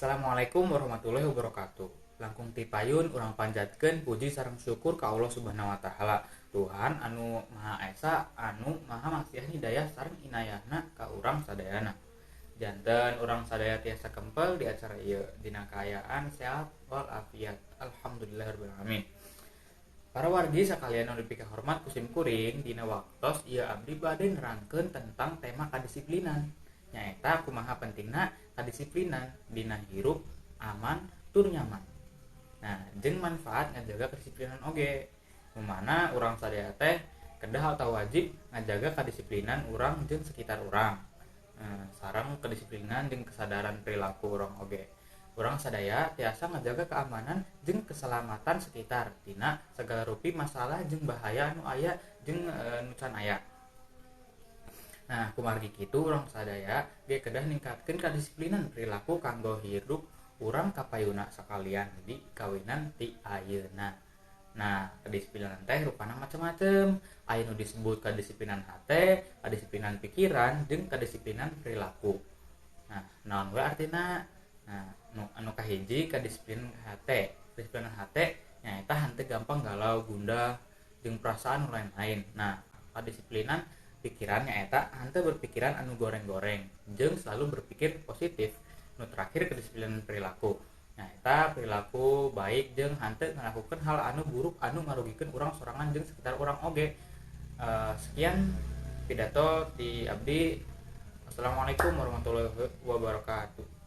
Assalamualaikum warahmatullahi wabarakatuh. Langkung ti payun urang panjatkeun puji sareng syukur ka Allah Subhanahu wa taala. Tuhan anu Maha Esa anu Maha Masiah hidayah sareng inayahna ka urang sadayana. Janten urang sadaya tiasa kempel di acara ieu dina kaayaan sehat walafiat. Alhamdulillahirabbil alamin. Para wargi sakalian anu dipikahormat ku sim kuring, dina waktos ieu abdi bade nerangkeun tentang tema kadisiplinan. Nyaeta kumaha pentingna kadisiplinan dina hirup aman tur nyaman. Nah, jeung manfaat ngajaga kedisiplinan oge. Nu mana urang sadaya teh kedah atau wajib ngajaga kadisiplinan urang jeung sekitar urang. Nah, sareng kedisiplinan jeung kesadaran perilaku urang oge. Urang sadaya tiasa ngajaga keamanan jeung keselamatan sekitar tina segala rupi masalah jeung bahaya anu aya jeung nu can aya. Nah, kumargi kitu urang sadaya ge kedah ningkatkeun kadisiplinan perilaku kanggo hirup urang kapayuna sakalian di kawinan ti ayeuna. Nah, kedisiplinan teh rupana macem-macem. Aya nu disebut kadisiplinan hate, kadisiplinan pikiran, jeung kadisiplinan perilaku. Nah, naon we artina? Nah, anu kahiji kadisiplinan hate. Kadisiplinan hate nyaeta henteu gampang galau, gundah, jeung perasaan nu lain-lain. Nah, kadisiplinan pikiran nyaeta henteu berpikiran anu goreng-goreng jeung selalu berpikir positif. Nu terakhir kedisiplinan perilaku nyaeta perilaku baik jeung henteu ngalakukeun hal anu buruk anu ngarugikeun urang sorangan jeung sekitar urang oge. Sekian pidato ti abdi. Assalamualaikum warahmatullahi wabarakatuh.